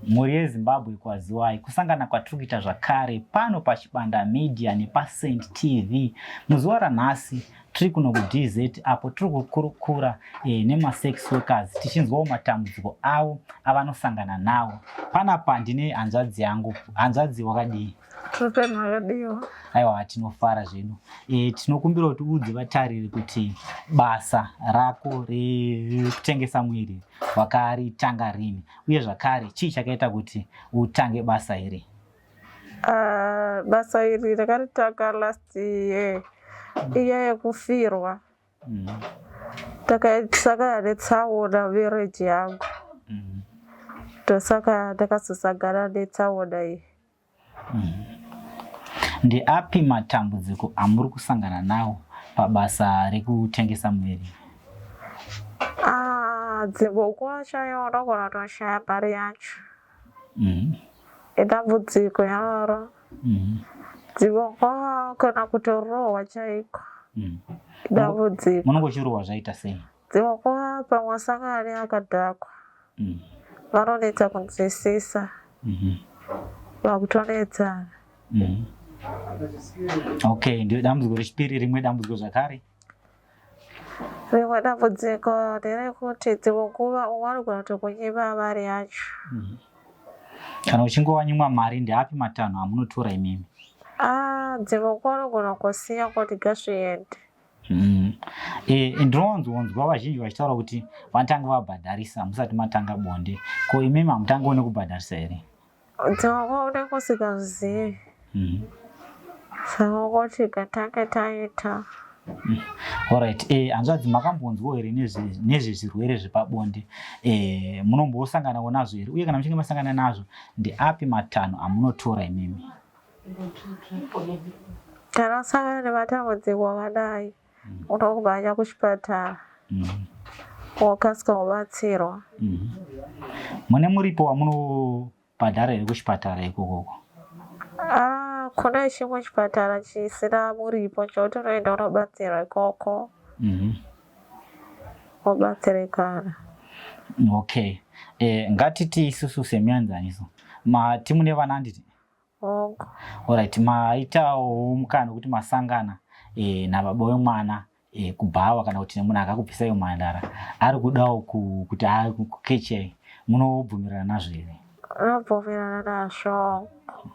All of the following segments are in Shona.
Mhuri yeZimbabwe kwaziwai kusangana kwatiri kuita zvakare pano paChibanda Media nepaSaint TV. Muzuva ranhasi tiri kuno kuDZ apo tiri kukurukura e, nemasex workers tichinzwawo matambudziko avo avanosangana nawo. Panapa ndine hanzvadzi yangu. Hanzvadzi wakadii? Makadiwa. Aiwa tinofara zvedu. E, tinokumbira kuti uudze vatariri kuti basa rako rekutengesa mwiri wakaritanga rini uye zvakare chii chakaita kuti utange basa iri? Uh, basa iri ndakaritanga last year iya yekufirwa Takasangana netsaona marriage yangu ndosaka ndakazosangana netsaona iyi. Ndeapi matambudziko amuri kusangana nawo pabasa rekutengesa muviri? Ah, dzimwe nguva chaiyo unogona kutoshaya mari yacho. Idambudziko iroro. Dzimwe nguva kana kutorohwa chaiko. Idambudziko. Munonge uchirohwa zvaita sei? Dzimwe nguva pamwe wasangana neakadhakwa. Vanonetsa kunzwisisa. Vakutonetsana. Okay, ndiyo dambudziko rechipiri, rimwe dambudziko zvakare. Rimwe dambudziko nderekuti dzimwe nguva umwe anogona kutokunyima mari yacho. Kana uchinge wanyimwa mari ndeapi matanho amunotora imimi? Ah, dzimwe nguva unogona kusiya kuti ngazviende. E, ndinowanzonzwa vazhinji vachitaura kuti vanotanga vabhadharisa musati matanga bonde. Ko imimi hamutangiwo nekubhadharisa here? Dzimwe nguva unenge usingazivi. Saka ungoti ngatange taita. Alright, eh, hanzvadzi makambonzwawo here nezvezvirwere zvepabonde? Eh, munombosanganawo nazvo here? Uye kana muchinge masangana nazvo, ndeapi matanho amunotora imimi? Kana wasangana nematambudziko akadai, unomhanya kuchipatara wokasika kubatsirwa. Mune muripo wamunobhadhara here kuchipatara ikokoko? Ah, kune chimwe chipatara chisina muripo chekuti unoenda unobatsirwa ikoko wobatsirikana. Okay. Eh, ngatiti isusu semianzaniso mati mune vana handiti? Hongu. Alright, maitawo mukana wekuti masangana eh, nababa wemwana eh, kubhawa kana kuti nemunhu akakubvisai umhandara ari kudawo kuti akukechei munobvumirana nazvo here? Unobvumirana nazvo.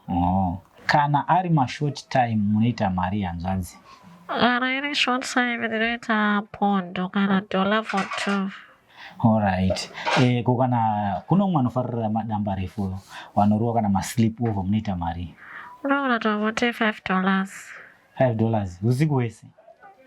Oh. Kana ari mashort time munoita mari hanzvadzi? Kana iri short time ndinoita pondo kana dollar for two. Alright. Eh, ko kana kuno umwe anofarira madamba refu vanoruwa kana masleep over munoita mari? Unoona tomuti $5. $5 usiku wese?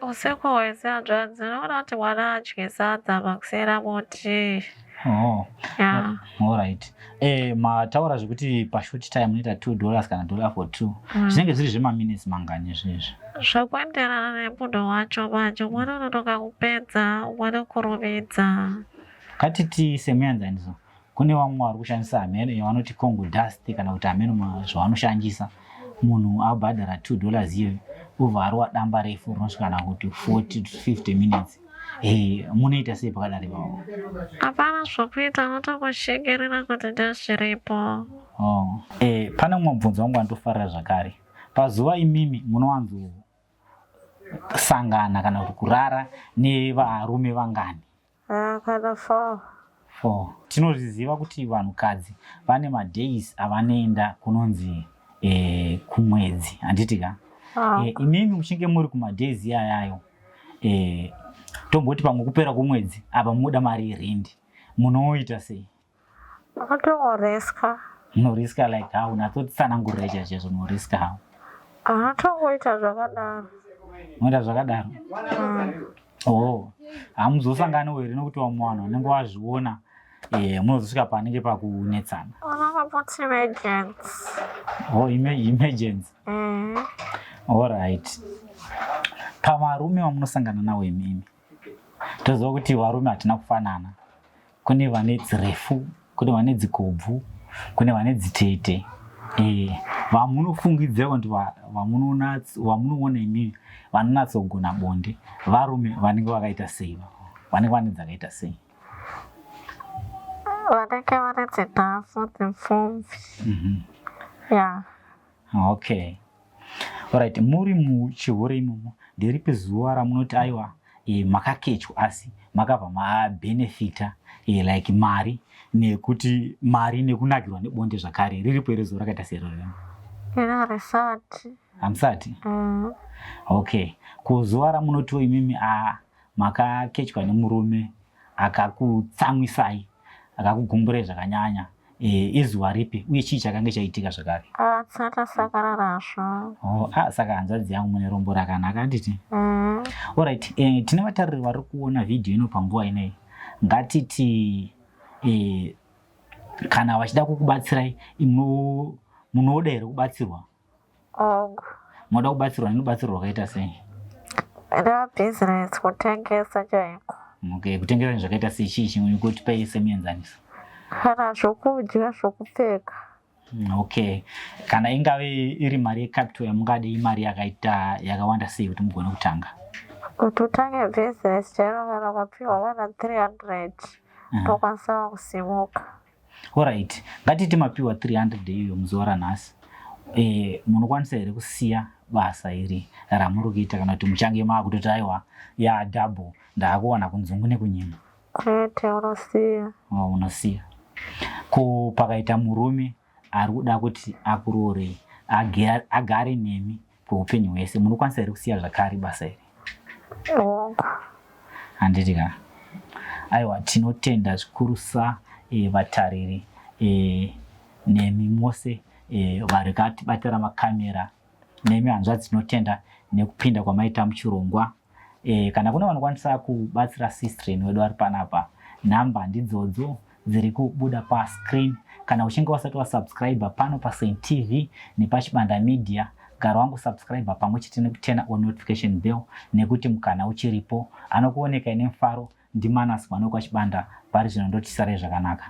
Usiku hwese hanzvadzi unoona kuti mwana adye sadza makusiyana muti. Oh. Yeah. Alright. Eh, mataura zvekuti pashort time munoita $2 kana dollar for two. Zvinenge zviri zvemaminutes mangani zvezvi? Zvakuenderana nemunhu wacho manje umweni unonoka kupedza umweni kurumidza. Ngatiti semuenzaniso kune vamwe vari kushandisa hameno yavanoti Congo dust kana kuti hameno zvavanoshandisa munhu abhadhara $2 iyoyo obva arowa damba refu rinosvika kana kuti 40 to 50 minutes. Hey, munoita sei pakadari ipapo? Hapana zvokuita unotongoshingerera kuti ndezviripo. Oh. Eh, pane mumwe mubvunzo wangu wandofarira zvakare. Pazuva imimi munowanzosangana kana kuti kurara nevarume vangani? Ah, kana four. Four. Tinozviziva kuti vanhukadzi vane madays avanoenda kunonzi eh, kumwedzi handiti ka? Ah. Eh, imimi muchinge muri kumadays iyayayo eh, tomboti pamwe kupera kwemwedzi apa munoda mari yerendi munoita sei? Unotongorisika. Unoriska like how? Unatsotsanangurira chaizvo chaizvo unoriska how? Unotongoita zvakadaro. Unoita zvakadaro? Oh, hamuzosangani here nokuti vamwe vanhu vanenge vazviona eh, munozosvika panenge pakunetsana. Unongopoti emergency. Oh, emergency. All right. Pavarume vamunosangana navo imimi, toziva kuti varume hatina kufanana. Kune vane dzirefu, kune vane dzikobvu, kune vane dzitete. Eh, vamunofungidzira kuti vamunoona imimi vanonatsogona bonde varume vanenge vakaita sei? Vanenge vane dzakaita sei? Vanenge vane dzinhafu dzipfumbi. Ya. Okay, alright. Muri muchihure imomo, nderipi zuva ramunoti aiwa, makakechwa asi makabva mabenefita, like mari, nekuti mari nekunakirwa nebonde zvakare? Riripo here zuva rakaita seroro? Ina risati. Hamusati? Okay, kuzuva ramunotiwo imimi a makakechwa nemurume akakutsamwisai, akakugumburai zvakanyanya, izuva ripi uye chii chakange chaitika zvakare? Tisati nazvo. Oh, ah, saka hanzvadzi yangu, mune rombo rakanaka, handiti? Mm. Alright, tine vatariri vari kuona vhidhiyo ino panguva inei. Ngatiti kana vachida kukubatsirai, munoda here kubatsirwa? Hongu. Munoda kubatsirwa nerubatsiro rwakaita sei? Ndabhizinesi, kutengesa chaiko. Okay, kutengesa zvakaita sei? Chii chimwe kutipai semuenzaniso? Kana zvokudya, zvokupfeka. Okay, kana ingave iri mari yecapital yamungade, imari yakaita yakawanda sei kuti mugone kutanga? Kuti utange bhizinesi chairo, kana ukapiwa kana 300, ndokwanisa kusimuka. Alright, ngatiti mapiwa 300 iyoyo muzuva ranhasi, munokwanisa here kusiya basa iri ramuri kuita, kana kuti muchange maakutoti aiwa, ya double, ndaakuwana kunzungu nekunyima? Kwete, unosiya. Oh, unosiya. Ko pakaita murume ari kuda kuti akuroorei, agare nemi kweupenyu hwese, munokwanisa here kusiya zvakare basa iri? Hongu. Handiti ka? Aiwa, tinotenda zvikurusa, vatariri, nemi mose vari katibatira makamera, nemi hanzvadzi, tinotenda nekupinda kwamaita muchirongwa. Kana kune vanokwanisa kubatsira sistren wedu ari panapa, nhamba ndidzodzo dziri kubuda pascreen. Kana uchinge wasati wasubscribe pano paSaint TV nepaChibanda Media, gara wangu subscribe pamwe chete nekuturn on notification bell, nekuti mukana uchiripo. Anokuoneka ine mufaro ndiManas mwana wekwaChibanda. Pari zvino ndotisarai zvakanaka.